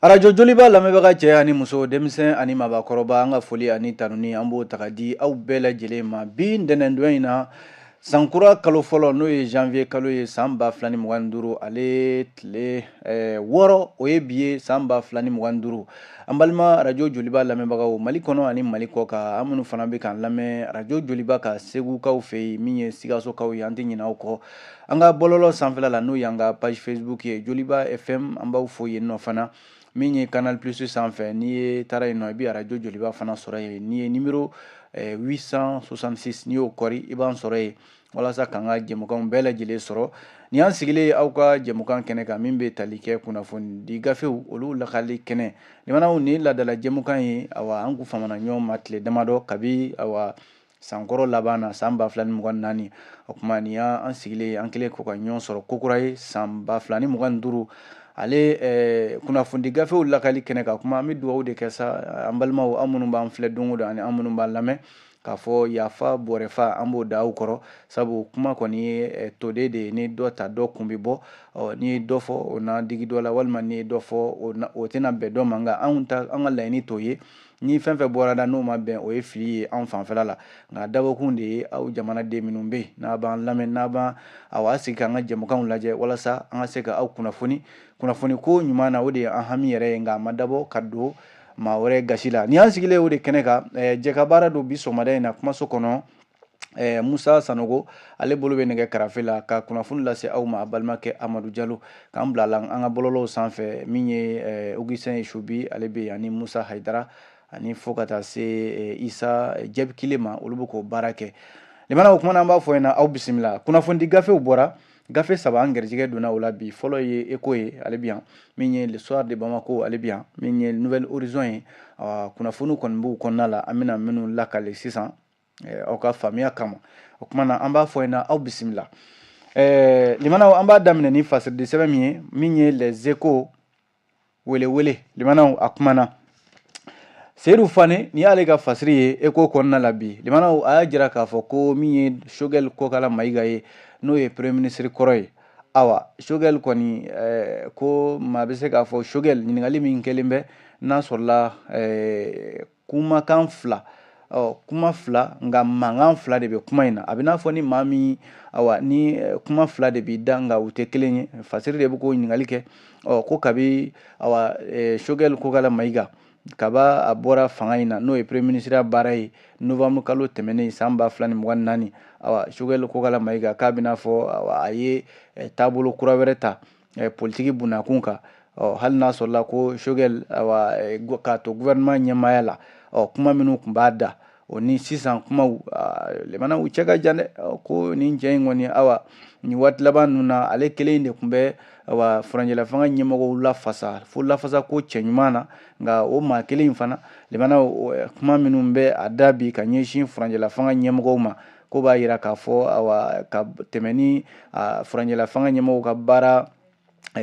Arajo Joliba lamɛnbaga cɛ ani muso, denmisɛn ani mabakɔrɔba, an ka foli ani tanuni, an b'o ta ka di aw bɛɛ lajɛlen ma bi ntɛnɛndon in na, sankura kalo fɔlɔ, n'o ye janvier kalo ye, san 2025, ale tile 6, o ye bi ye, san 2025. An balima Arajo Joliba lamɛnbagaw, Mali kɔnɔ ani Mali kɔ kan, an minnu fana bɛ k'an lamɛn Arajo Joliba ka Segukaw fɛ yen, min ye Sikasokaw ye, an tɛ ɲinɛ aw kɔ. An ka bɔlɔlɔ sanfɛla la, n'o y'an ka page Facebook ye, Joliba FM, an b'aw fo yen nɔ fana. Min ye Canal Plus sanfɛ, n'i ye taara yen nɔ, i bɛ Arajo Joliba fana sɔrɔ yen. N'i ye numéro 866, n'i y'o kɔri, i b'an sɔrɔ yen walasa k'an ka jɛmukanw bɛɛ lajɛlen sɔrɔ. Nin y'an sigilen aw ka jɛmukan kɛnɛ kan, min bɛ tali kɛ kunnafoni gafew olu lakali kɛnɛ. Limanaw, nin laadala jɛmukan ye, awa, an kun famana ɲɔgɔn ma tile damadɔ kabi, awa, sankɔrɔ laban na, san 2024. O tuma, nin y'an sigilen, an kɛlen kɔ ka ɲɔgɔn sɔrɔ kokura ye, san 2025, ale kunnafoni gafew lakali kɛnɛ kan. Kuma, an bɛ dugawu de kɛ sa, an balimaw, aw minnu b'an filɛ don o don ani an minnu b'an lamɛn, k'a fɔ yafa bɔrɛfa, an b'o da aw kɔrɔ, sabu kuma kɔni ye toden de ye, ni dɔ ta, dɔ kun bɛ bɔ. Ɔ, n'i ye dɔ fɔ, o na digi dɔ la, walima n'i ye dɔ fɔ, o tɛna bɛn dɔ ma. Nka anw ta, an ka laɲini t'o ye. Ni fɛn fɛn bɔra da, n'o ma bɛn, o ye fili ye anw fanfɛla la. Nka dabɔkun de ye aw jamanaden minnu bɛ yen, n'a b'an lamɛn, n'a b'an, awa, sigi k'an ka jɛmukanw lajɛ, walasa an ka se ka aw kunnafoni kunnafoni ko ɲuman na, o de ye an hami yɛrɛ ye. Nka a ma dabɔ ka don maa wɛrɛ gasi la. Ni an sigilen o de kɛnɛ kan, jɛ baara don bi sɔgɔmada in na kumaso kɔnɔ. Musa Sanogo, ale bolo bɛ nɛgɛ karafe la ka kunnafoni lase aw ma. A balimakɛ Amadu Jalo k'an bila la an ka bɔlɔlɔw sanfɛ, min ye Augustin Esubi, ale bɛ yen, ani Musa Hayidara, ani fo ka taa se Isa Jɛbikile ma, olu bɛ k'o baara kɛ. Limana, o kumana, an b'a fɔ ɲɛna, aw bisimila. Kunnafoni gafew bɔra, gafe saba, an garijɛgɛ donna o la bi. Fɔlɔ ye Écho ye, ale bi yan. Min ye Le Soir de Bamako, ale bi yan. Min ye Nouvel Horizon ye. Kunnafoniw kɔni b'u kɔnɔna la, an bɛna minnu lakale sisan aw ka faamuya kama. O kuma na, an b'a fɔ ɲɛna, aw bisimila. Limanaw, an b'a daminɛ ni fasiridi sɛbɛn min ye, min ye Les Échos, welewele. Limanaw, a kumana Seyidu Fane, nin y'ale ka fasiri ye Écho kɔnɔna la bi. Limanaw, a y'a jira k'a fɔ ko min ye Choguel Kokala Mayiga ye, n'o ye premier ministre kɔrɔ ye, awa, Choguel kɔni ko maa bɛ se k'a fɔ Choguel, ɲininkali min kɛlen bɛ, n'a sɔrɔla kumakan fila, ɔ, kuma fila, nka mankan fila de bɛ kuma in na. A bɛ n'a fɔ ni maa min, awa, ni kuma fila de b'i da, nka u tɛ kelen ye. Fasiri de bɛ k'o ɲininkali kɛ. Ɔ, ko kabi, awa, Choguel Kokala Mayiga kaba a bɔra fanga in na, n'o ye premier ministre baara ye, novembre kalo tɛmɛnen, san 2024, awa, Choguel Kokala Mayiga k'a bɛna fɔ, awa, a ye taabolo kura wɛrɛ ta politiki bunakun kan. Ɔ, hali n'a sɔrɔla ko Choguel, awa, k'a to gouvernement ɲɛmaaya la, ɔ, kuma minnu tun b'a da, o ni sisan kumaw, limana, u cɛ ka jan dɛ. Ko nin cɛ in kɔni, awa, nin waati laban ninnu na, ale kelen de tun bɛ, awa, furancɛla fanga ɲɛmɔgɔw lafasa fo lafasa ko cɛ ɲuman na. Nka o maa kelen in fana, limana, kuma minnu bɛ a da bi ka ɲɛsin furancɛla fanga ɲɛmɔgɔw ma, ko b'a yira k'a fɔ, awa, ka tɛmɛ ni furancɛla fanga ɲɛmɔgɔw ka baara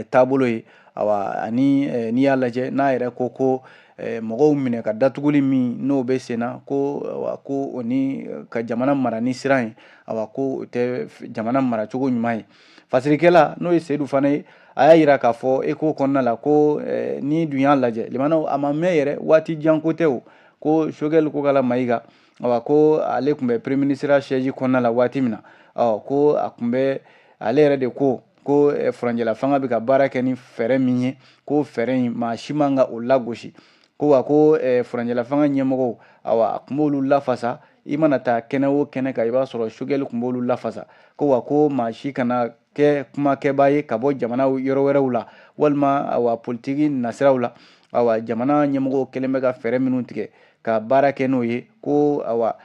taabolo ye, awa, ani n'i y'a lajɛ, n'a yɛrɛ ko mɔgɔw minɛ ka datuguli min n'o bɛ sen na, ko awa, ko o ni ka jamana mara ni siran ye, awa, ko o tɛ jamana maracogo ɲuman ye. Fasirikɛla, n'o ye Seyidu fana ye, a y'a yira k'a fɔ Écho kɔnɔna la ko ni dun y'a lajɛ, limanaw, a ma mɛn yɛrɛ, waati jan ko tɛ o, ko Choguel Kokala Mayiga, awa, ko ale tun bɛ premier ministre siège kɔnɔna la waati min na, ɔ, ko a tun bɛ, ale yɛrɛ de ko furancɛla fanga bɛ ka baara kɛ ni fɛɛrɛ min ye, ko fɛɛrɛ in, maa si man ka o lagosi. Ko wa, ko furancɛla fanga ɲɛmɔgɔw, awa, a tun b'olu lafasa. I mana taa kɛnɛ o kɛnɛ kan, i b'a sɔrɔ Choguel tun b'olu lafasa. Ko wa, ko maa si kana kɛ kumakɛbaa ye ka bɔ jamana yɔrɔ wɛrɛw la, walima, awa, politiki nasiraw la, awa, jamana ɲɛmɔgɔw kɛlen bɛ ka fɛɛrɛ minnu tigɛ ka baara kɛ n'o ye, ko awa,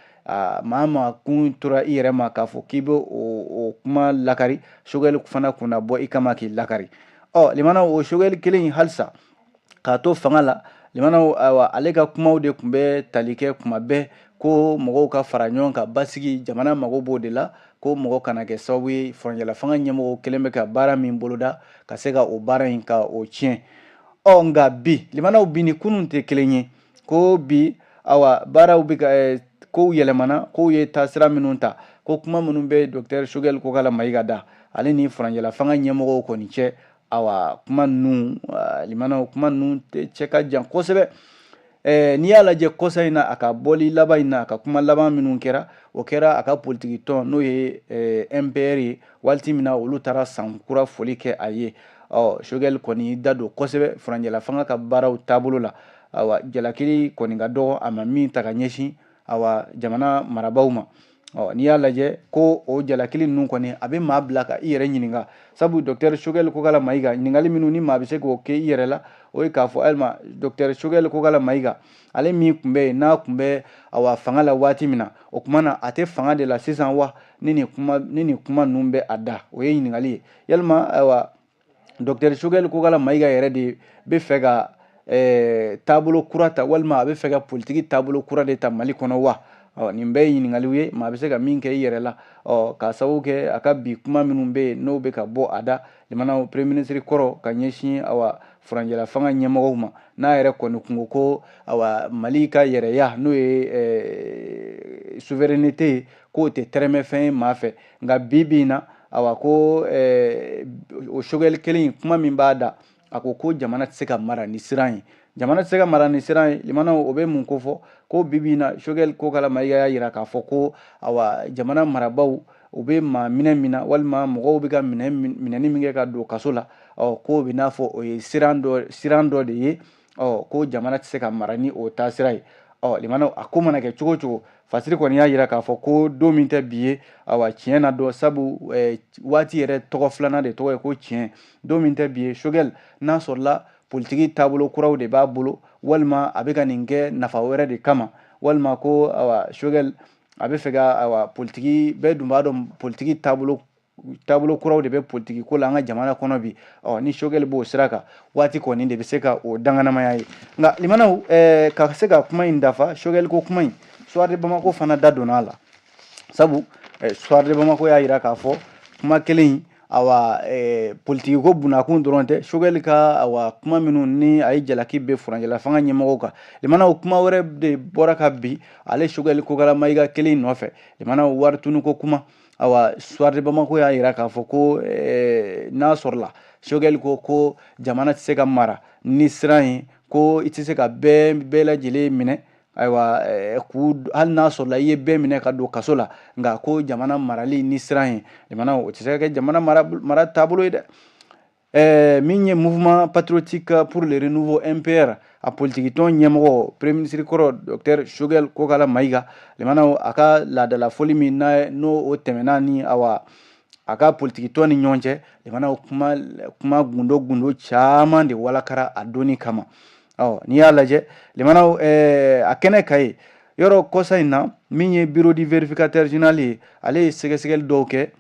maa maa kun tora i yɛrɛ ma k'a fɔ k'i bɛ o kuma lakari, Choguel fana kunna bɔ i kama k'i lakari. Ɔ, limana, o Choguel kelen in, halisa k'a to fanga la, limanaw, ayiwa, ale ka kumaw de tun bɛ tali kɛ kuma bɛɛ ko mɔgɔw ka fara ɲɔgɔn kan, basigi, jamana mago b'o de la, ko mɔgɔ kana kɛ sababu ye, furancɛla fanga ɲɛmɔgɔw kɛlen bɛ ka baara min boloda, ka se ka o baara in ka o tiɲɛ. Ɔ, nka bi, limanaw, bi ni kunun tɛ kelen ye. Ko bi, awa, baaraw bɛ ka kow yɛlɛmana, kow ye taasira minnu ta, ko kuma minnu bɛ docteur Choguel Kokala Mayiga da, ale ni furancɛla fanga ɲɛmɔgɔw kɔni cɛ. Awa, kuma ninnu, limanaw, kuma ninnu cɛ ka jan kosɛbɛ. N'i y'a lajɛ kɔsa in na, a ka bɔli laban in na, a ka kuma laban minnu kɛra, o kɛra a ka politiki tɔn, n'o ye MPR ye, waati min na olu taara sankura foli kɛ a ye. Ɔ, Choguel kɔni da don kosɛbɛ furancɛla fanga ka baaraw taabolo la. Awa, jalakili kɔni ka dɔgɔ a ma min ta ka ɲɛsin, awa, jamana marabaaw ma. Ɔ, n'i y'a lajɛ ko o jalakili ninnu kɔni, a bɛ maa bila ka i yɛrɛ ɲininka, sabu docteur Choguel Kokala Mayiga, ɲininkali minnu ni maa bɛ se k'o kɛ i yɛrɛ la, o ye k'a fɔ ayiwa, docteur Choguel Kokala Mayiga, ale min tun bɛ yen, n'a tun bɛ, awa, fanga la waati min na, o tuma na a tɛ fanga de la sisan wa, ni nin kuma ninnu bɛ a da? O ye ɲininkali ye. Yalima, ayiwa, docteur Choguel Kokala Mayiga yɛrɛ de bɛ fɛ ka taabolo kura ta, walima a bɛ fɛ ka politiki taabolo kura de ta Mali kɔnɔ wa? Ɔ, nin bɛɛ ye ɲininkaliw ye maa bɛ se ka min kɛ i yɛrɛ la. Ɔ, k'a sababu kɛ a ka bi kuma minnu bɛ yen, n'o bɛ ka bɔ a da, jamana premier ministre kɔrɔ, ka ɲɛsin, awa, furancɛla fanga ɲɛmɔgɔw ma, n'a yɛrɛ kɔni kun ko, awa, Mali ka yɛrɛya, n'o ye souveraineté ye, k'o tɛ tɛrɛmɛfɛn ye maa fɛ. Nka bi bi in na, awa, ko o Choguel kelen in, kuma min b'a da, a ko ko jamana tɛ se ka mara ni siran ye, jamana tɛ se ka mara ni siran ye. Limanaw, o bɛ mun ko fɔ? Ko bi bi in na, Choguel Kokala Mayiga y'a yira k'a fɔ ko, awa, jamana marabaaw, u bɛ maa minɛ min na, walima mɔgɔw bɛ ka minɛ minɛni min kɛ ka don kaso la, ɔ, k'o bɛ n'a fɔ o ye siran dɔ de ye. Ɔ, ko jamana tɛ se ka mara ni o taasira ye. Ɔ, limanaw, a ko mana kɛ cogo o cogo, Fasiri kɔni y'a yira k'a fɔ ko don min tɛ bi ye, awa, tiɲɛ na dɔn, sabu waati yɛrɛ tɔgɔ filanan de tɔgɔ ye ko tiɲɛ. Don min tɛ bi ye, Choguel, n'a sɔrɔla politiki taabolo kuraw de b'a bolo, walima a bɛ ka nin kɛ nafa wɛrɛ de kama, walima ko, awa, Choguel a bɛ fɛ ka, awa, politiki, bɛɛ dun b'a dɔn politiki taabolo kuraw de bɛ politiki ko la an ka jamana kɔnɔ bi. Ɔ, ni Choguel b'o sira kan, waati kɔni de bɛ se ka o danganamaya ye. Nka limanaw, ka se ka kuma in dafa, Choguel ko kuma in, Soir de Bamako fana da donna a la, sabu Soir de Bamako y'a yira k'a fɔ kuma kelen in, awa, politiki ko bunakun dɔrɔn tɛ. Choguel ka, awa, kuma minnu ni a ye jalaki bɛ furancɛla fanga ɲɛmɔgɔw kan, limanaw, kuma wɛrɛ de bɔra ka bi ale Choguel Kokala Mayiga kelen nɔfɛ. Limanaw, wari tunuko kuma, awa, Soir de Bamako y'a yira k'a fɔ ko n'a sɔrɔla Choguel ko ko jamana tɛ se ka mara ni siran ye, ko i tɛ se ka bɛɛ lajɛlen minɛ, ayiwa, k'u hali n'a sɔrɔla i ye bɛɛ minɛ ka don kaso la, nka ko jamana marali ni siran ye, jamana, o tɛ se ka kɛ jamana mara taabolo ye dɛ. Min ye Mouvement patriotique pour le renouveau, MPR, a politiki tɔn ɲɛmɔgɔ, premier ministre kɔrɔ, docteur Choguel Kokala Mayiga, limanaw, a ka laadala foli min n'o o tɛmɛna ni, awa, a ka politiki tɔn ni ɲɔgɔn cɛ, limanaw, kuma gundo gundo caman de walakara a donni kama. Ɔ, n'i y'a lajɛ, limanaw, a kɛnɛ ka ye yɔrɔ kɔsa in na, min ye bureau du vérificateur général ye, ale ye sɛgɛsɛgɛli dɔw kɛ.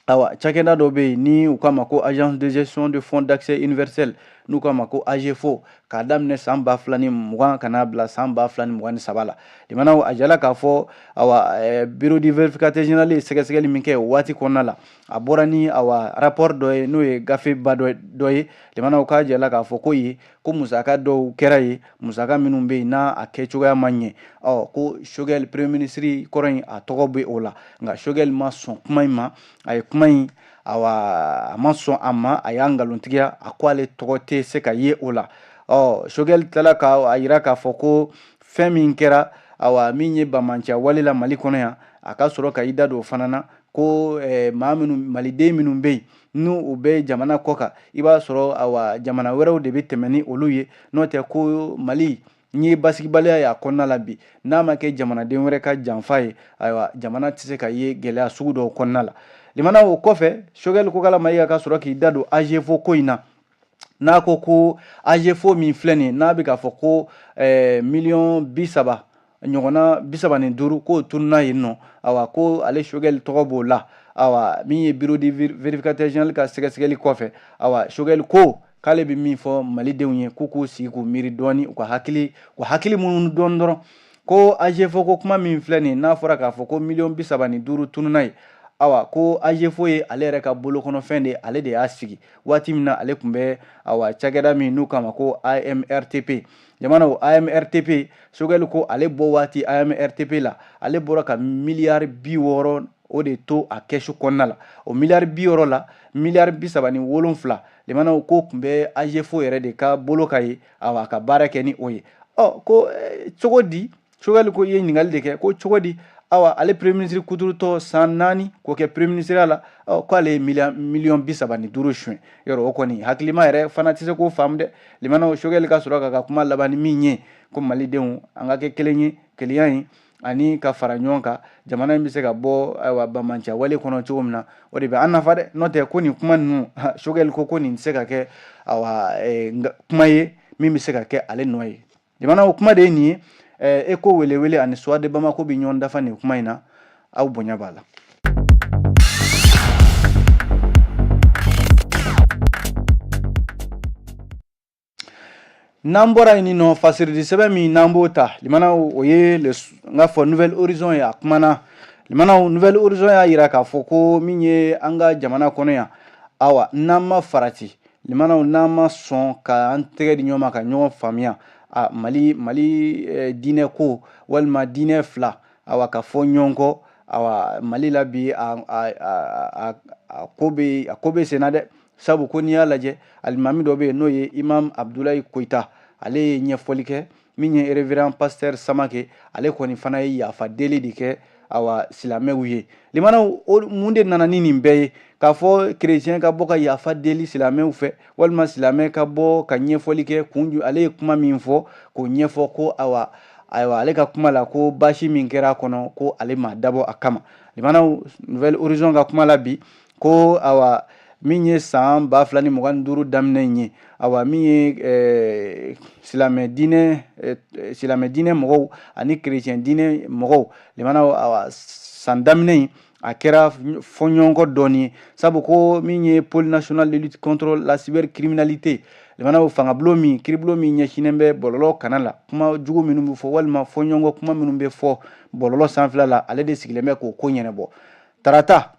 Awa, cakɛda dɔ bɛ yen ni u k'a ma ko Agence de gestion de fonds d'accès universel, n'u k'a ma ko AGFO, k'a daminɛ san 2020 ka n'a bila san 2023 la. Limanaw, a jala k'a fɔ, awa, bureau du vérificateur général ye sɛgɛsɛgɛli min kɛ o waati kɔnɔna la, a bɔra ni, awa, rapport dɔ ye, n'o ye gafeba dɔ ye. Limanaw, k'a jala k'a fɔ ko ye ko musaka dɔw kɛra ye, musaka minnu bɛ yen n'a a kɛcogoya ma ɲɛ. Ɔ, ko Choguel, premier ministre kɔrɔ in, a tɔgɔ bɛ o la. Nka Choguel ma sɔn kuma in ma. A ye kuma in, awa, a ma sɔn a ma, a y'a nkalontigiya, a ko ale tɔgɔ tɛ se ka ye o la. Ɔ, Choguel tilala ka a yira k'a fɔ ko fɛn min kɛra, awa, min ye bamanciya wale la Mali kɔnɔ yan, a ka sɔrɔ ka i da don o fana na, ko maa minnu, maliden minnu bɛ yen n'u u bɛ jamana kɔ kan, i b'a sɔrɔ, awa, jamana wɛrɛw de bɛ tɛmɛ ni olu ye. N'o tɛ ko Mali n'i ye basigibaliya ye a kɔnɔna la bi, n'a ma kɛ jamanaden wɛrɛ ka janfa ye, ayiwa, jamana tɛ se ka ye gɛlɛya sugu dɔw kɔnɔna la. Limana, o kɔfɛ, Choguel Kokala Mayiga ka sɔrɔ k'i da don AGFO ko in na, n'a ko ko AGFO min filɛ nin ye, n'a bɛ k'a fɔ ko miliyɔn 30 ɲɔgɔnna, 35, k'o tununa yen nɔ. Awa, ko ale Choguel tɔgɔ b'o la. Awa, min ye bureau du vérificateur général ka sɛgɛsɛgɛli kɔfɛ, awa, Choguel ko k'ale bɛ min fɔ malidenw ye, k'u k'u sigi k'u miiri dɔɔni, u ka hakili minnu dɔɔni dɔrɔn, ko AGFO ko kuma min filɛ nin ye, n'a fɔra k'a fɔ ko miliyɔn 35 tununa ye, awa, ko AGFO ye ale yɛrɛ ka bolokɔnɔfɛn de ye, ale de y'a sigi waati min na ale tun bɛ, awa, cakɛda min n'u k'a ma ko AMRTP. Jamana o AMRTP, Choguel ko ale bɔ waati AMRTP la, ale bɔra ka miliyari 60 o de to a kɛsu kɔnɔna la. O miliyari 60 la, miliyari 37, limanaw, ko tun bɛ AGEFAU yɛrɛ de ka bolo ka ye, awa, a ka baara kɛ ni o ye. Ɔ, ko cogo di? Choguel ko i ye ɲininkali de kɛ ko cogo di, awa, ale premier ministre kuturutɔ san 4 k'o kɛ premier ministre la, ɔ, k'ale ye miliyɔn 35 suɲɛ yɔrɔ. O kɔni, hakilima yɛrɛ fana tɛ se k'o faamu dɛ. Limanaw, Choguel ka sɔrɔ k'a ka kuma laban ni min ye, ko malidenw, an ka kɛ kelen ye, kelenya ye ani ka fara ɲɔgɔn kan, jamana in bɛ se ka bɔ, ayiwa, banbanciya wale kɔnɔ cogo min na, o de bɛ an nafa dɛ. N'o tɛ, ko nin kuma ninnu, Choguel ko nin tɛ se ka kɛ, awa, kuma ye min bɛ se ka kɛ ale nɔ ye. Jamana, o kuma de ye nin ye. E ko welewele ani Soir de Bamako bɛ ɲɔgɔn dafa nin kuma in na. Aw bonya b'a la. N'an bɔra yen nɔ, fasiridi sɛbɛn min n'an b'o ta, limanaw, o ye n k'a fɔ Nouvel Horizon ye. A kumana, limanaw, Nouvel Horizon y'a yira k'a fɔ ko min ye an ka jamana kɔnɔ yan, awa, n'an ma farati, limanaw, n'an ma sɔn ka an tɛgɛ di ɲɔgɔn ma ka ɲɔgɔn faamuya, a Mali diinɛ ko walima diinɛ fila, awa, ka fɔ ɲɔgɔn kɔ, awa, Mali la bi, a ko bɛ senna dɛ. Sabu ko n'i y'a lajɛ, alimami dɔ bɛ yen, n'o ye Imam Abudulayi Koyita, ale ye ɲɛfɔli kɛ. Min ye révérend pasteur Samake, ale kɔni fana ye yafa deli de kɛ, awa, silamɛw ye. Limanaw, mun de nana ni nin bɛɛ ye, k'a fɔ kerecɛn ka bɔ ka yafa deli silamɛw fɛ, walima silamɛ ka bɔ ka ɲɛfɔli kɛ kun? Ale ye kuma min fɔ k'o ɲɛfɔ ko, awa, ayiwa, ale ka kuma la, ko baasi min kɛra a kɔnɔ, ko ale ma dabɔ a kama. Limanaw, Nouvel Horizon ka kuma la bi, ko awa, min ye san 2025 daminɛ in ye, awa, min ye silamɛ diinɛ mɔgɔw ani kerecɛn diinɛ mɔgɔw, limanaw, awa, san daminɛ in, a kɛra fɔɲɔgɔnkɔ dɔɔni ye. Sabu ko min ye Pôle national de lutte contre la cybercriminalité, limanaw, fangabulon min, kiiribulon min ɲɛsinnen bɛ bɔlɔlɔ kana la, kuma jugu minnu bɛ fɔ walima fɔɲɔgɔnkɔ kuma minnu bɛ fɔ bɔlɔlɔ sanfɛla la, ale de sigilen bɛ k'o ko ɲɛnabɔ. Tarata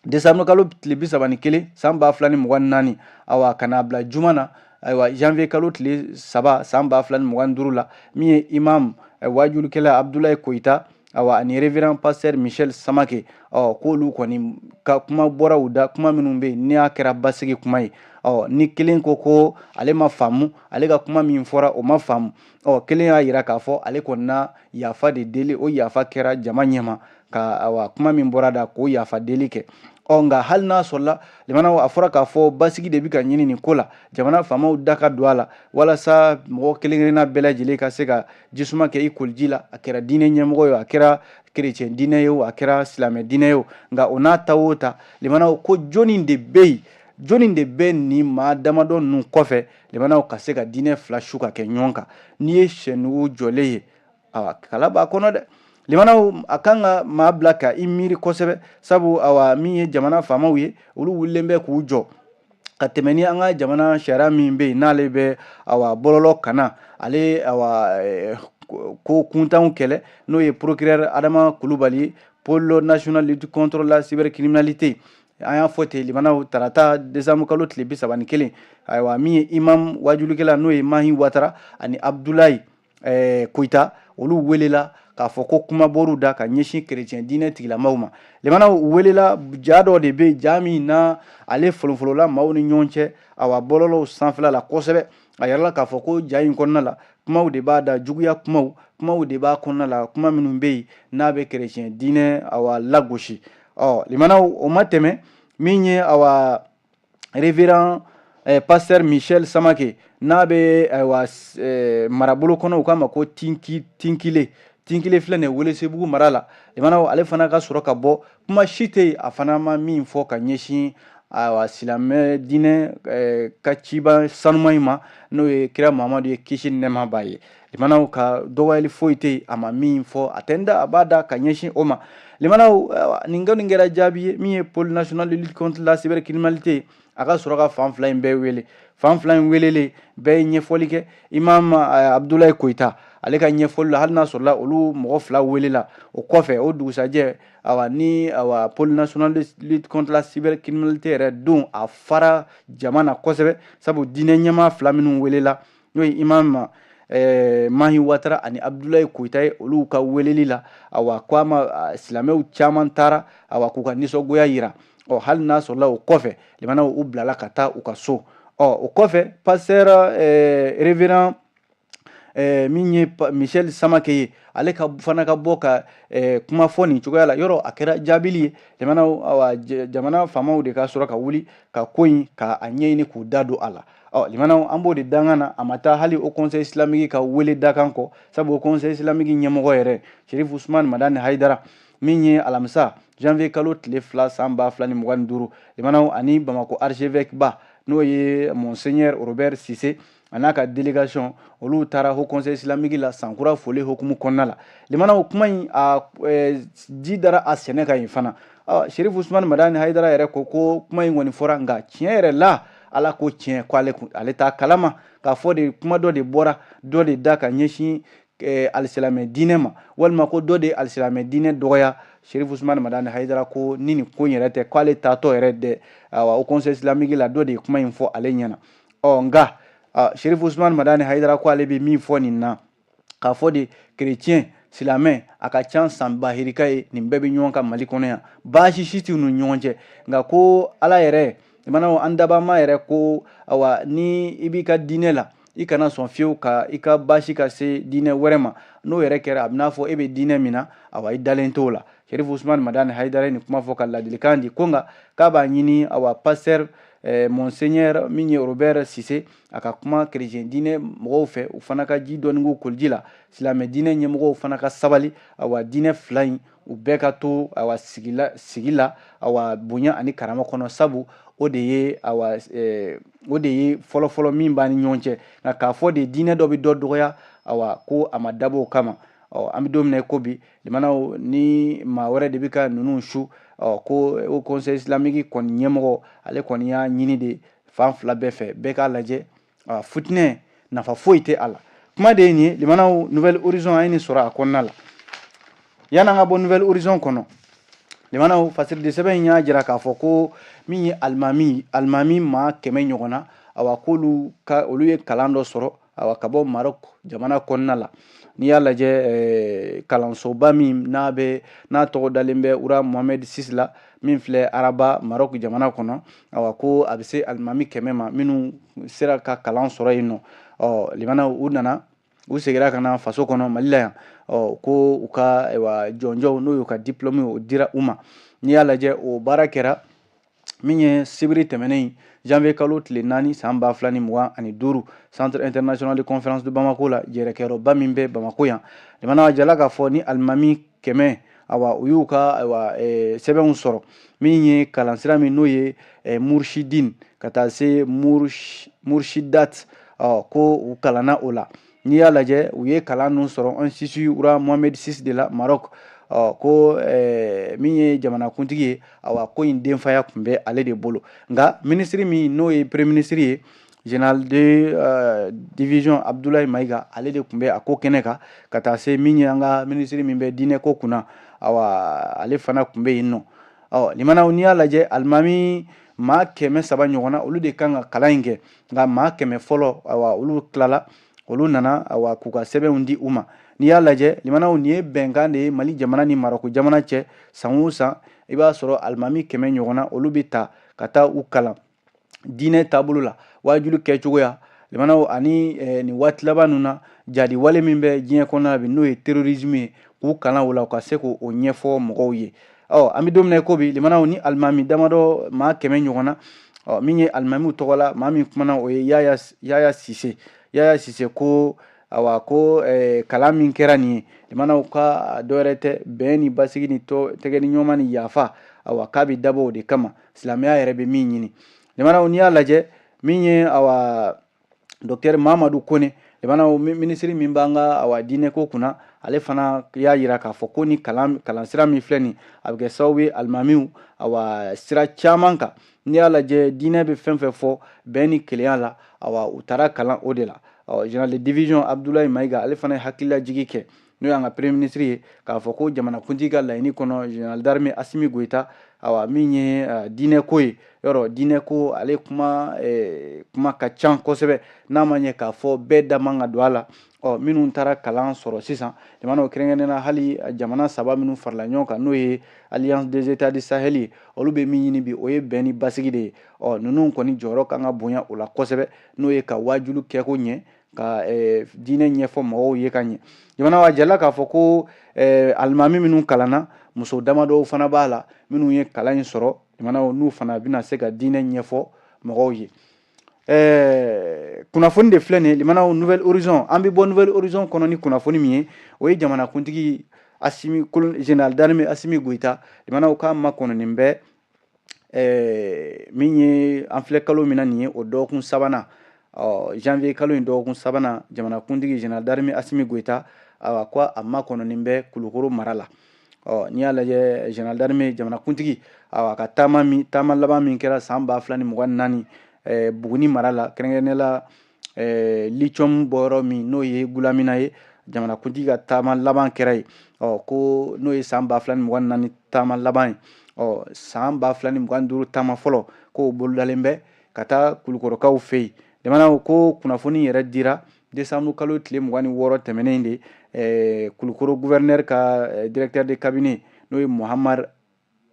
décembre kalo tile 31 san 2024, awa, ka n'a bila juma na, ayiwa, janvier kalo tile 3 san 2025 la, min ye imam wajulikɛla Abudulayi Koyita, awa, ani révérend pasteur Michel Samake, ɔ, k'olu kɔni ka kuma bɔra u da, kuma minnu bɛ yen n'a kɛra basigi kuma ye. Ɔ, ni kelen ko ko ale ma faamu, ale ka kuma min fɔra, o ma faamu. Ɔ, kelen y'a yira k'a fɔ ale kɔni na yafa de deli, o yafa kɛra jama ɲɛma ka, awa, kuma min bɔra da, k'o yafa deli kɛ. Ɔ, nka hali n'a sɔrɔla, limanaw, a fɔra k'a fɔ basigi de bɛ ka ɲini nin ko la, jamana faamaw da ka don a la, walasa mɔgɔ kelen kelenna bɛɛ lajɛlen ka se ka jisuma kɛ i koliji la, a kɛra diinɛ ɲɛmɔgɔ ye o, a kɛra kerecɛn diinɛ ye o, a kɛra silamɛ diinɛ ye o. Nka o n'a ta o ta, limanaw, ko jɔnni de bɛ yen, jɔnni de bɛ nin maa damadɔ ninnu kɔfɛ, limanaw, ka se ka diinɛ fila su ka kɛ ɲɔgɔn kan? N'i ye sɛnugu jɔlen ye, awa, kala b'a kɔnɔ dɛ. Limanaw, a kan ka maa bila ka i miiri kosɛbɛ. Sabu, awa, min ye jamana faamaw ye, olu wulilen bɛ k'u jɔ ka tɛmɛ ni an ka jamana sariya min bɛ yen, n'ale bɛ, awa, bɔlɔlɔ kana, ale, awa, ko kuntanw kɛlɛ, n'o ye procureur Adama Kulubali ye, Pôle national lutte contre la cybercriminalité. An y'a fɔ ten, limanaw, tarata décembre kalo tile 31, ayiwa, min ye imam wajulikɛla, n'o ye Mahi Watara ani Abudulayi Koyita, olu welela k'a fɔ ko kuma bɔr'u da ka ɲɛsin kerecɛn diinɛ tigilamaw ma. Limanaw, u welela, ja dɔ de bɛ yen, ja min na ale folofolola maaw ni ɲɔgɔn cɛ, awa, bɔlɔlɔw sanfɛla la kosɛbɛ. A yɛrɛ la k'a fɔ ko ja in kɔnɔna la, kumaw de b'a da, juguya kumaw, kumaw de b'a kɔnɔna la, kuma minnu bɛ yen n'a bɛ kerecɛn diinɛ, awa, lagosi. Ɔ, limanaw, o ma tɛmɛ, min ye, awa, révérend pasteur Michel Samake, n'a bɛ, ayiwa, marabolo kɔnɔ, u k'a ma ko Tinki, Tinkile, Tinkile filɛ nin ye Welesebugu mara la, limanaw, ale fana ka sɔrɔ ka bɔ, kuma si tɛ yen a fana ma min fɔ ka ɲɛsin, ayiwa, silamɛ diinɛ ka ciba sanuman in ma, n'o ye kira Muhamadu ye, kisi ni nɛɛma b'a ye. Limanaw, ka dɔgɔyali foyi tɛ yen a ma min fɔ, a tɛ n da a b'a da ka ɲɛsin o ma. Limanaw, nin kɔni kɛra jaabi ye. Min ye Pôle national de lutte contre la cybercriminalité, a ka sɔrɔ ka fan fila in bɛɛ wele. Fan fila in welelen, bɛɛ ye ɲɛfɔli kɛ. Imam Abudulayi Koyita, ale ka ɲɛfɔli la, hali n'a sɔrɔla olu mɔgɔ fila welela, o kɔfɛ, o dugusajɛ, awa, ni, awa, Pôle national de lutte contre la cybercriminalité yɛrɛ don, a fara jama na kosɛbɛ, sabu diinɛ ɲɛmaa fila minnu welela, n'o ye imam Mahi Watara ani Abdulayi Koyita ye olu ka weleli la. Awa ko a ma silamɛw caman taara, awa k'u ka nisɔngoya yira. Ɔ hali n'a sɔrɔla o kɔfɛ, limanaw, u bilala ka taa u ka so. Ɔ o kɔfɛ, pasteur révérend min ye Michel Samake ye, ale ka fana ka bɔ ka kuma fɔ nin cogoya la. Yɔrɔ a kɛra jaabili ye. Jamana, awa, jamana faamaw de ka sɔrɔ ka wuli ka ko in ka a ɲɛɲini k'u da don a la. Ɔ limanaw, an b'o de dangan na. A ma taa hali Haut Conseil islamique ka wele dakan kɔ, sabu Haut Conseil islamique ɲɛmɔgɔ yɛrɛ, Cherif Ousmane Madani Haidara, min ye alamisa janvier kalo tile 2 san 2025, limanaw, ani Bamako archevêque ba, n'o ye Monseigneur Robert Cissé, a n'a ka délégation, olu taara Haut Conseil islamique la sankura foli hukumu kɔnɔna la. Limanaw, kuma in a ji dara a sɛnɛ kan yen fana. Cherif Ousmane Madani Haidara yɛrɛ ko ko kuma in kɔni fɔra, nka tiɲɛ yɛrɛ la, Ala ko tiɲɛ, ko ale t'a kalama k'a fɔ de kuma dɔ de bɔra dɔ de da ka ɲɛsin alisilamɛ diinɛ ma, walima ko dɔ de ye alisilamɛ diinɛ dɔgɔya. Cherif Ousmane Madani Haidara ko ni nin ko in yɛrɛ tɛ, k'ale taatɔ yɛrɛ dɛ, awa, Haut Conseil islamique la, dɔ de ye kuma in fɔ ale ɲɛna. Ɔ nka Cherif Ousmane Madani Haidara ko ale bɛ min fɔ nin na, k'a fɔ de chrétien, silamɛ, a ka ca san bahirika ye, nin bɛɛ bɛ ɲɔgɔn kan Mali kɔnɔ yan, baasi si t'u ni ɲɔgɔn cɛ. Nka ko Ala yɛrɛ, limanaw, an dabama yɛrɛ ko, awa, ni i b'i ka diinɛ la, i kana sɔn fiyewu ka i ka baasi ka se diinɛ wɛrɛ ma. N'o yɛrɛ kɛra, a bɛ n'a fɔ e bɛ diinɛ min na, awa, i dalen t'o la. Cherif Ousmane Madani Haidara ye nin kuma fɔ ka ladilikan di ko nka k'a b'a ɲini, awa, pasteur Monseigneur min ye Robert Cissé, a ka kuma chrétien diinɛ mɔgɔw fɛ, u fana ka ji dɔɔni k'u koliji la, silamɛ diinɛ ɲɛmɔgɔw fana ka sabali. Awa, diinɛ fila in, u bɛɛ ka to, awa, sigi la, awa, bonya ani karama kɔnɔ, sabu o de ye, awa, o de ye fɔlɔfɔlɔ min b'an ni ɲɔgɔn cɛ. Nka k'a fɔ de diinɛ dɔ bɛ dɔ dɔgɔya, awa, ko a ma dabɔ o kama. Ɔ an bɛ don min na i ko bi, limanaw, ni maa wɛrɛ de bɛ ka ninnu su. Ɔ ko Haut Conseil islamique kɔni ɲɛmɔgɔ, ale kɔni y'a ɲini de fan fila bɛɛ fɛ, bɛɛ k'a lajɛ, futinɛ nafa foyi tɛ a la. Kuma de ye nin ye. Limanaw, Nouvel Horizon, an ye nin sɔrɔ a kɔnɔna la. Yan'an ka bɔ Nouvel Horizon kɔnɔ, limanaw, fasiridi sɛbɛn in y'a jira k'a fɔ ko min ye alimami maa 100 ɲɔgɔn na, awa, k'olu ka olu ye kalan dɔ sɔrɔ, awa, ka bɔ Maroc jamana kɔnɔna la. N'i y'a lajɛ, kalansoba min n'a bɛ n'a tɔgɔ dalen bɛ Roi Mohamed VI la, min filɛ Rabat, Maroc jamana kɔnɔ, awa, ko a bɛ se alimami 100 ma minnu sera ka kalan sɔrɔ yen nɔ. Ɔ limanaw, u nana, u seginna ka na faso kɔnɔ, Mali la yan. Ɔ ko u ka, ayiwa, jɔnjɔnw, n'o y'u ka diplôme, o dira u ma. N'i y'a lajɛ, o baara kɛra min ye sibiri tɛmɛnen, janvier kalo tile 4 san 2025, Centre international de conférence de Bamako la, jɛrɛkɛyɔrɔba min bɛ Bamako yan. Limana jala k'a fɔ ni alimami 100, awa, u y'u ka, ayiwa, sɛbɛnw sɔrɔ, min ye kalansira min n'o ye murshidin ka taa se murshidat, ɔ ko u kalanna o la. N'i y'a lajɛ, u ye kalan ninnu sɔrɔ Institut Roi Mohamed VI de la Maroc. Ɔ ko min ye jamanakuntigi ye, awa, ko in denfaya tun bɛ ale de bolo. Nka minisiri min n'o ye premier ministre ye, général de division Abdoulaye Maïga, ale de tun bɛ a ko kɛnɛ kan, ka taa se min ye an ka minisiri min bɛ diinɛ ko kunna, awa, ale fana tun bɛ yen nɔ. Ɔ limanaw, n'i y'a lajɛ, alimami maa 300 ɲɔgɔn na, olu de kan ka kalan in kɛ. Nka maa 100 fɔlɔ, awa, olu tilala, olu nana, awa, k'u ka sɛbɛnw di u ma. N'i y'a lajɛ, limanaw, nin ye bɛnkan de ye Mali jamana ni Marɔku jamana cɛ. San o san, i b'a sɔrɔ alimami 100 ɲɔgɔn na, olu bɛ ta ka taa u kalan diinɛ taabolo la, waajuli kɛcogoya. Limanaw, ani nin waati laban ninnu na, jadi wale min bɛ diɲɛ kɔnɔna bi, n'o ye terrorisme ye, k'u kalan o la, u ka se k'o ɲɛfɔ mɔgɔw ye. Ɔ an bɛ don min na i ko bi, limanaw, ni alimami damadɔ maa 100 ɲɔgɔn na, ɔ min ye alimamiw tɔgɔ la maa min kumana, o ye Yaya Sise. Yaya Sise ko, awa, ko kalan min kɛra nin ye, limanaw, ka dɔwɛrɛ tɛ bɛn ni basigi ni tɛgɛ ni ɲɔgɔn ni yafa, awa, k'a bɛ dabɔ o de kama, silamɛya yɛrɛ bɛ min ɲini. Limanaw, n'i y'a lajɛ, min ye, awa, docteur Mamadu Kone, limanaw, minisiri min b'an ka, awa, diinɛko kunna, ale fana y'a yira k'a fɔ ko ni kalansira min filɛ nin, a bɛ kɛ sababu ye alimamiw, awa, sira caman kan. N'i y'a lajɛ, diinɛ bɛ fɛn fɛn fɔ bɛn ni kelenya la, awa, u taara kalan o de la. Ɔ général de division Abdoulaye Maïga, ale fana ye hakililajigi kɛ. n'o y'an ka premier ministre ye, k'a fɔ ko jamanakuntigi ka laɲini kɔnɔ, général d'armée Assimi Goïta, awa min ye diinɛko ye, yɔrɔ diinɛko ale kuma ka ca kosɛbɛ, n'a ma ɲɛ k'a fɔ bɛɛ da man ka don a la. Ɔ minnu taara kalan sɔrɔ sisan, jamanaw kɛrɛnkɛrɛnnenya la, hali jamana saba minnu farala ɲɔgɔn kan, n'o ye Alliance des États du Sahel ye, olu bɛ min ɲini bi, o ye bɛn ni basigi de ye. Ɔ ninnu kɔni jɔyɔrɔ kan ka bonya o la kosɛbɛ, n'o ye ka waajulu kɛ ko ɲɛ, ka diinɛ ɲɛfɔ mɔgɔw ye ka ɲɛ. Jamana a jala k'a fɔ ko alimami minnu kalanna, muso damadɔw fana b'a la minnu ye kalan in sɔrɔ, jamanaw n'u fana bɛna se ka diinɛ ɲɛfɔ mɔgɔw ye. Kunnafoni de filɛ nin ye, limanaw, Nouvel Horizon. An bɛ bɔ Nouvel Horizon kɔnɔ ni kunnafoni min ye, o ye jamanakuntigi Assimi, général d'armée Assimi Goïta, limanaw k'a makɔnɔnin bɛ min ye an filɛ kalo min na nin ye, o dɔgɔkun sabanan, ɔ janvier kalo in dɔgɔkun sabanan, jamanakuntigi général d'armée Assimi Goïta, awa ko a makɔnɔnin bɛ Kulukoro mara la. Ɔ n'i y'a lajɛ, général d'armée jamanakuntigi, awa ka taama min, taama laban min kɛra san 2024, Buguni mara la, kɛrɛnkɛrɛnnenya la lithium bɔyɔrɔ min n'o ye Gulamina ye, jamanakuntigi ka taama laban kɛra yen. Ɔ ko n'o ye san 2024 taama laban ye, ɔ san 2025 taama fɔlɔ, k'o bolodalen bɛ ka taa Kulukɔrɔkaw fɛ yen. Jamanaw ko kunnafoni yɛrɛ dira décembre kalo tile 26 tɛmɛnen de, Kulukoro gouverneur ka directeur de cabinet, n'o ye Muhamad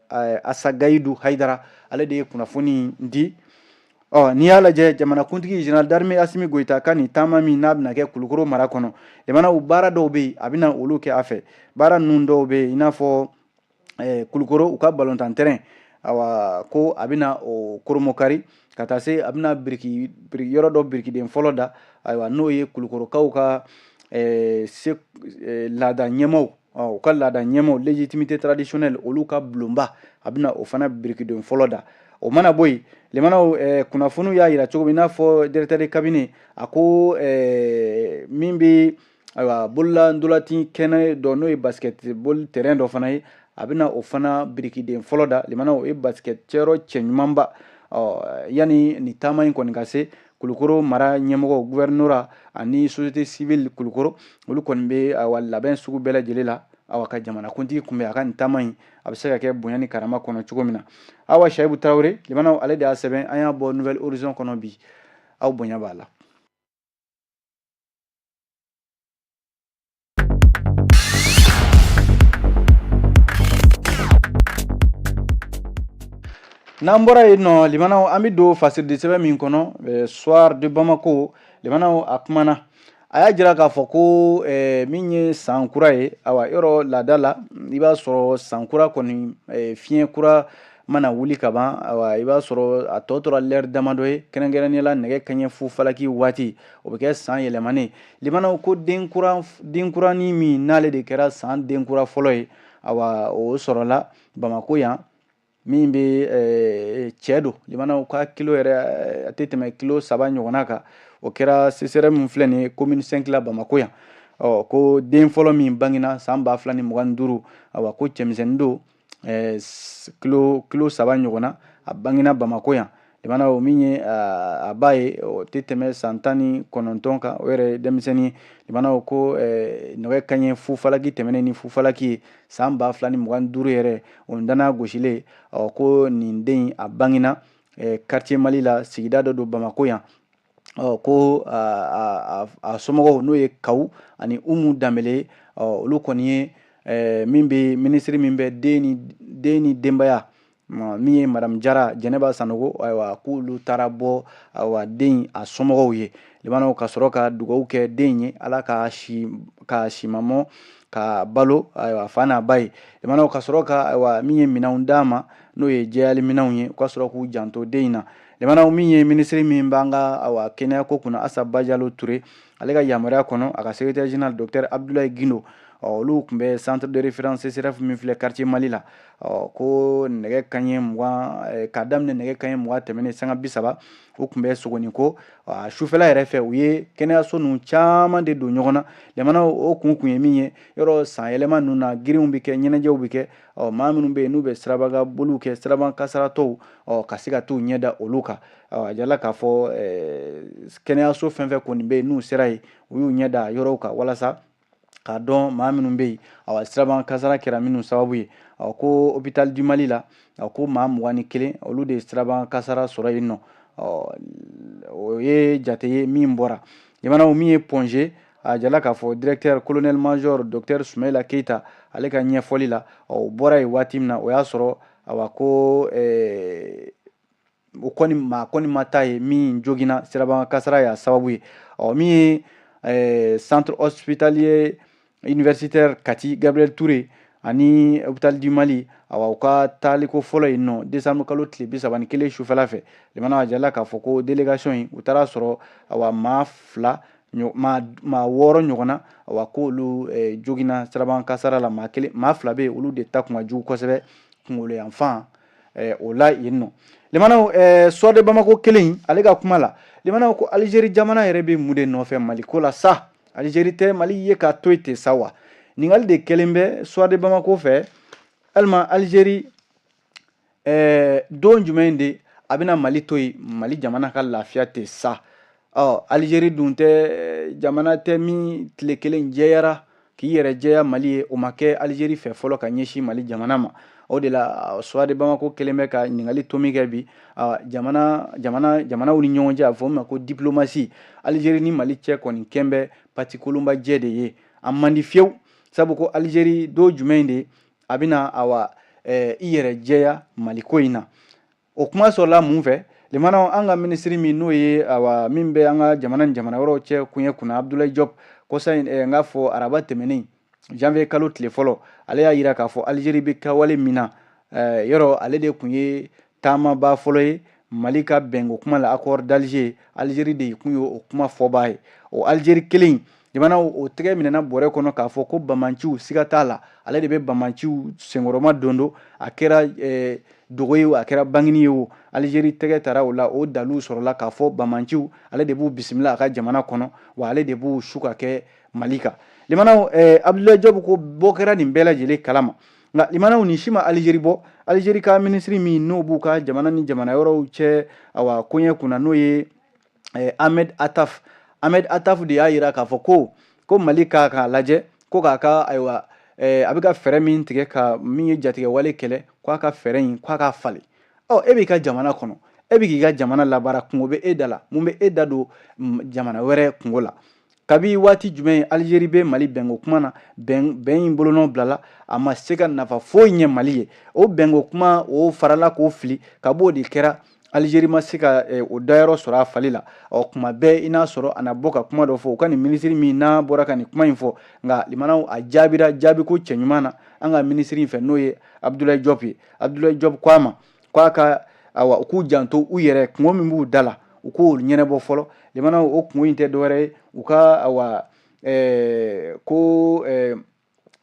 Asagayidu Hayidara, ale de ye kunnafoni di. Ɔ n'i y'a lajɛ, jamanakuntigi général d'armée Assimi Goïta ka nin taama min n'a bɛna kɛ Kulukoro mara kɔnɔ, jamanaw baara dɔw bɛ yen, a bɛna olu kɛ a fɛ. Baara ninnu dɔw bɛ yen, i n'a fɔ Kulukoro u ka balontan terrain, awa ko a bɛna o koromokari, ka taa se a bɛna biriki yɔrɔ dɔ birikiden fɔlɔ da, ayiwa n'o ye Kulukorokaw ka se laada ɲɛmaaw, u ka laada ɲɛmaaw, légitimité traditionnelle, olu ka bulonba, a bɛna o fana birikiden fɔlɔ da. O mana bɔ yen, limanaw, kunnafoniw y'a yira cogo min, i n'a fɔ directeur de cabinet a ko min bɛ, ayiwa, bolola ntolanci kɛnɛ dɔ, n'o ye basketball terrain dɔ fana ye, a bɛna o fana birikiden fɔlɔ da. Limanaw, o ye basket cɛyɔrɔ cɛ ɲumanba. Ɔ yanni nin taama in kɔni ka se, Kulukoro mara ɲɛmɔgɔ, gouvernorat ani société civile Kulukoro, olu kɔni bɛ awa labɛn sugu bɛɛ lajɛlen la, awa ka jamanakuntigi kunbɛn a ka nin taama in, a bɛ se ka kɛ bonya ni karama kɔnɔ cogo min na. Awa Sayibu Tarawele, limanaw, ale de y'a sɛbɛn, an y'a bɔ Nouvel Horizon kɔnɔ bi, aw bonya b'a la. N'an bɔra yen nɔ, limanaw, an bɛ don fasiridi sɛbɛn min kɔnɔ, Soir de Bamako, limanaw, a kumana, a y'a jira k'a fɔ ko min ye san kura ye, awa yɔrɔ laada la, i b'a sɔrɔ san kura kɔni, fiɲɛ kura mana wuli ka ban, awa i b'a sɔrɔ a tɔ tora lɛri damadɔ ye, kɛrɛnkɛrɛnnenya la nɛgɛ kaɲɛ fu falaki waati, o bɛ kɛ san yɛlɛmanen. Limanaw ko denkuranin min n'ale de kɛra san denkura fɔlɔ ye, awa o sɔrɔla Bamako yan, min bɛ cɛ don, limanaw ka kilo yɛrɛ a tɛ tɛmɛ kilo 3 ɲɔgɔnna kan. O kɛra CSRéf min filɛ nin ye, commune 5 la, Bamako yan. Ɔ ko den fɔlɔ min bangena san 2025, awa ko cɛmisɛnnin don, kilo 3 ɲɔgɔnna, a bangena Bamako yan. Limanaw, min ye a ba ye, o tɛ tɛmɛ san 19 kan, o yɛrɛ ye denmisɛnnin. Limanaw ko nɛgɛ kaɲɛ fu falaki tɛmɛnen ni fu falaki ye san 2025 yɛrɛ, o dana gosilen. Ɔ ko nin den a bangena quartier Mali la, sigida dɔ don Bamako yan. Ɔ ko a somɔgɔw, n'o ye Kawu ani Umu Danbele, ɔ olu kɔni ye min bɛ minisiri min bɛ den ni denbaya, min ye madame Jara Jɛnɛba Sanogo, ayiwa k'olu taara bɔ ayiwa den a somɔgɔw ye. Limanaw, ka sɔrɔ ka dugawu kɛ den ye, Ala ka si ka simamɔ ka balo, ayiwa fa n'a ba ye. Limanaw, ka sɔrɔ ka ayiwa min ye minɛnw d'a ma, n'o ye jɛyali minɛnw ye, u ka sɔrɔ k'u janto den in na. Limanaw, min ye minisiri min b'an ka ayiwa kɛnɛya ko kunna, Asa Bajalo Ture, ale ka yamaruya kɔnɔ, a ka secrétaire général docteur Abdoulaye Guindo, olu tun bɛ centre de référence CSRéf min filɛ quartier Mali la. Ko nɛgɛ kaɲɛ 20, k'a daminɛ nɛgɛ kaɲɛ 20 tɛmɛnen sanga 30, u tun bɛ Sogoniko sufɛla yɛrɛ fɛ. U ye kɛnɛyaso ninnu caman de don ɲɔgɔn na. Limanaw, o kun ye min ye, yɔrɔ san yɛlɛma ninnu na, girinw bɛ kɛ, ɲɛnajɛw bɛ kɛ. Ɔ maa minnu bɛ yen n'u bɛ sirabaga boliw kɛ, siraban kasaratɔw, ɔ ka se ka t'u ɲɛ da olu kan. Ɔ a jirala k'a fɔ kɛnɛyaso fɛn fɛn kɔni bɛ yen n'u sera yen, u y'u ɲɛ da yɔrɔw kan walasa K'a dɔn maa minnu bɛ yen, awa, siraban kasara kɛra minnu sababu ye. Awa, ko Hôpital du Mali la, a ko maa 21, olu de ye siraban kasara sɔrɔ yen nɔ. O ye jate ye min bɔra jamanaw min ye Point G. A jala k'a fɔ directeur colonel major docteur Sumayila Keyita, ale ka ɲɛfɔli la, o bɔra yen waati min na, o y'a sɔrɔ, awa, ko o kɔni maa kɔni ma taa ye min joginna, siraban kasara y'a sababu ye. Ɔ, min ye centre hospitalier universitaire Kati Gabriel Touré ani Hôpital du Mali, awa, u ka taaliko fɔlɔ yen nɔ décembre kalo tile 31 sufɛla fɛ, limana a jala k'a fɔ ko délégation in, u taara sɔrɔ, awa, maa fila, maa wɔɔrɔ ɲɔgɔn na, awa, k'olu joginna siraban kasara la. Maa kelen, maa fila bɛ yen, olu de ta kun ka jugu kosɛbɛ kunkolo yanfan o la yen nɔ. Limanaw, Soir de Bamako kelen, ale ka kuma la, limanaw, ko Alizeri jamana yɛrɛ bɛ mun de nɔfɛ Mali ko la sa? Alizeri tɛ Mali ye k'a to yen ten sa wa? Ɲininkali de kɛlen bɛ Soir de Bamako fɛ. Walima Alizeri don jumɛn de a bɛna Mali to yen, Mali jamana ka lafiya tɛ sa? Ɔ, Alizeri dun tɛ jamana tɛ min tile kelen jɛyara k'i yɛrɛ jɛya Mali ye. O ma kɛ Alizeri fɛ fɔlɔ ka ɲɛsin Mali jamana ma. O de la, Soir de Bamako kelen bɛ ka ɲininkali tomi kɛ bi. Jamana jamana jamanaw ni ɲɔgɔn cɛ, a fɔ min ma ko diplomatie, Alizeri ni Mali cɛ kɔni kɛn bɛ pati kolonbajɛ de ye, a man di fiyewu. Sabu ko Alizeri don jumɛn de a bɛna, awa, i yɛrɛ jɛya Mali ko in na? O kuma sɔrɔla mun fɛ? Limanaw, an ka minisiri min n'o ye, awa, min bɛ an ka jamana ni jamana wɛrɛw cɛ koɲɛ kunna, Abdoulaye Diop, kɔsa in, n k'a fɔ araba tɛmɛnen, janvier kalo tile fɔlɔ, ale y'a yira k'a fɔ Alizeri bɛ kawale min na yɔrɔ, ale de tun ye taamaba fɔlɔ ye Mali ka bɛnko kuma la, accord d'Alger. Alizeri de tun ye o kuma fɔbaa ye. O Alizeri kelen jamanaw, o tɛgɛ minɛna bɔrɛ kɔnɔ k'a fɔ ko bamanciw, siga t'a la, ale de bɛ bamanciw senkɔrɔma don don. A kɛra dogo ye o, a kɛra bangini ye o, Alizeri tɛgɛ tara o la. O dalu sɔrɔla k'a fɔ bamanciw, ale de b'u bisimila a ka jamana kɔnɔ, wa ale de b'u su ka kɛ Mali kan. Limanaw, Abdoulaye Diop ko bɔ kɛra nin bɛɛ lajɛlen kalama. Nka limanaw, nin si ma Alizeri bɔ. Alizeri ka minisiri min n'o b'u ka jamana ni jamana wɛrɛw cɛ, awa, koɲɛ kunna, n'o ye Ahmed Attaf, Ahmed Attaf de y'a yira k'a fɔ ko Mali k'a lajɛ ko k'a ka, ayiwa, a bɛ ka fɛɛrɛ min tigɛ ka min ye jatigɛ wale kɛlɛ, k'a ka fɛɛrɛ in, k'a ka falen. Ɔ, e b'i ka jamana kɔnɔ, e bɛ k'i ka jamana labaara, kungo bɛ e da la, mun bɛ e da don jamana wɛrɛ kungo la? Kabi waati jumɛn Alizeri bɛ Mali bɛnko kuma na? Bɛn in bolonɔ bilala, a ma se ka nafa foyi ɲɛ Mali ye. O bɛnko kuma, o farala k'o fili ka b'o de kɛra. Alizeri ma se ka o dayɔrɔ sɔrɔ a fali la. Ɔ, kuma bɛɛ i n'a sɔrɔ a na bɔ ka kuma dɔ fɔ. U ka nin minisiri min n'a bɔra ka nin kuma in fɔ, nka limanaw, a jaabira jaabiko cɛɲuman na an ka minisiri in fɛ, n'o ye Abdoulaye Diop ye. Abdoulaye Diop ko a ma k'a ka, awa, u k'u janto u yɛrɛ, kungo min b'u da la, u k'o ɲɛnabɔ fɔlɔ. Limanaw, o kungo in tɛ dɔwɛrɛ ye, u ka, awa, ko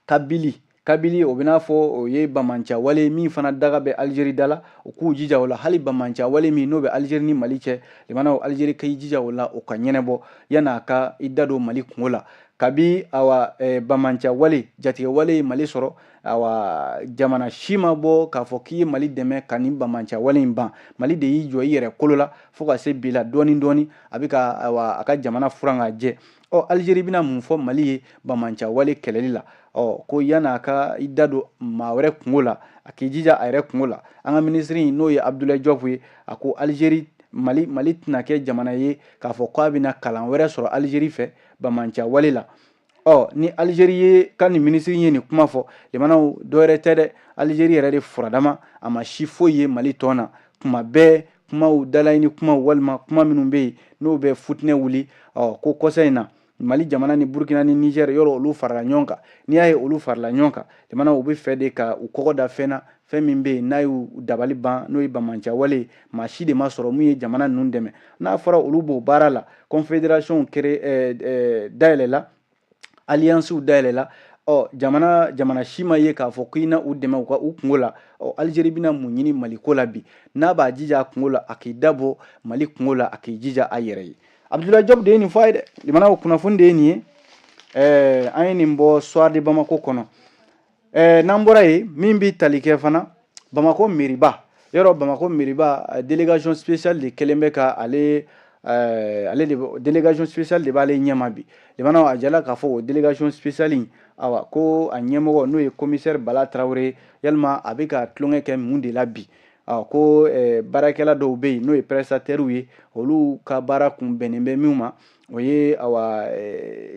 kabili, o bɛna fɔ o ye bamanciya wale min fana daga bɛ Alizeri da la, u k'u jija o la. Hali bamanciya wale min n'o bɛ Alizeri ni Mali cɛ, limanaw, Alizeri ka i jija o la, o ka ɲɛnabɔ yan'a ka i da don Mali kungo la. Kabi, awa, bamanciya wale, jatigɛ wale ye Mali sɔrɔ, awa, jamana si ma bɔ k'a fɔ k'i ye Mali dɛmɛ ka nin bamanciya wale in ban. Mali de y'i jɔ i yɛrɛ kolo la fo ka se bi la, dɔɔni dɔɔni a bɛ ka, awa, a ka jamana furan ka jɛ. Ɔ, Alizeri bɛna mun fɔ Mali ye bamanciya wale kɛlɛli la? Ɔ, ko yan'a ka i da don maa wɛrɛ kungo la, a k'i jija a yɛrɛ kungo la. An ka minisiri, n'o ye Abdoulaye Diop ye, a ko Alizeri, Mali tɛna kɛ jamana ye k'a fɔ k'a bɛna kalan wɛrɛ sɔrɔ Alizeri fɛ bamanciya wale la. Ɔ, ni Alizeri ye ka nin minisiri ye nin kuma fɔ, limanaw, dɔwɛrɛ tɛ dɛ, Alizeri yɛrɛ de furadama, a ma si foyi ye Mali tɔn na. Kuma bɛɛ kumaw dalaɲini kumaw, walima kuma minnu bɛ yen n'o bɛ futinɛ wuli. Ɔ, ko kɔsa in na, Mali jamana ni Burukina ni Nizɛri yɔrɔ, olu farala ɲɔgɔn kan. N'i y'a ye olu farala ɲɔgɔn kan, jamana, u bɛ fɛ de ka u kɔgɔ da fɛn na, fɛn min bɛ yen n'a y'u dabali ban, n'o ye bamanciya wale ye. Maa si de ma sɔrɔ mun ye jamana ninnu dɛmɛ. N'a fɔra olu b'o baara la, confédération kere dayɛlɛla, alliancew dayɛlɛla, ɔ, jamana si ma ye k'a fɔ k'i na u dɛmɛ u ka u kungo la. Ɔ, Alizeri bɛna mun ɲini Mali ko la bi? N'a b'a jija a kungo la, a k'i da bɔ Mali kungo la, a k'i jija a yɛrɛ ye. Abdoulaye Diop de ye nin fɔ a ye dɛ. Limanaw, kunnafoni de ye nin ye. An ye nin bɔ Soir de Bamako kɔnɔ. N'an bɔra yen, min bɛ tali kɛ fana Bamako meriba yɔrɔ, Bamako meriba, délégation spéciale de kɛlen bɛ ka ale Ale de délégation spéciale de b'ale ɲɛma bi. Limanaw, a jala k'a fɔ o délégation spéciale in, awa, ko a ɲɛmɔgɔ n'o ye commissaire Bala Tarawele, yalima a bɛ ka tulonkɛ kɛ mun de la bi? Ko baarakɛla dɔw bɛ yen n'o ye prestataires ye, olu ka baara kun bɛnnen bɛ min ma, o ye, awa,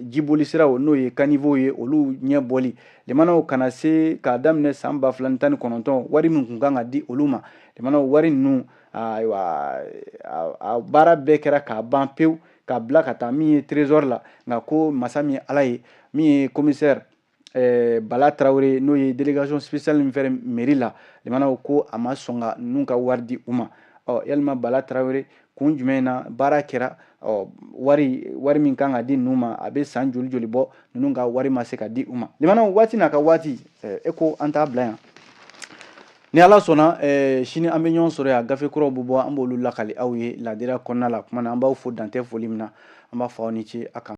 jiboli siraw n'o ye caniveau ye, olu ɲɛ bɔli. Limanaw, kana se k'a daminɛ san 2019, wari min kun kan ka di olu ma, limanaw, wari ninnu, ayiwa, a baara bɛɛ kɛra k'a ban pewu k'a bila ka taa min ye trésor la. Nka ko masa min ye Ala ye, min ye commissaire Bala Tarawele, n'o ye délégation spéciale min fɛnɛ mairie la, limanaw, ko a ma sɔn ka ninnu ka wari di u ma. Ɔ, yalima Bala Tarawele, kun jumɛn na baara kɛra, ɔ, wari min kan ka di ninnu ma, a bɛ san joli joli bɔ, ninnu ka wari ma se ka di u ma? Limanaw, waati n'a ka waati, e ko an t'a bila yan. Ni Ala sɔnna, sini an bɛ ɲɔgɔn sɔrɔ yan. Gafe kuraw bɛ bɔ, an b'olu lakali aw ye ladira kɔnɔna la. Kuma na, an b'aw fo dantɛ foli min na, an b'a fɔ aw ni ce a kan.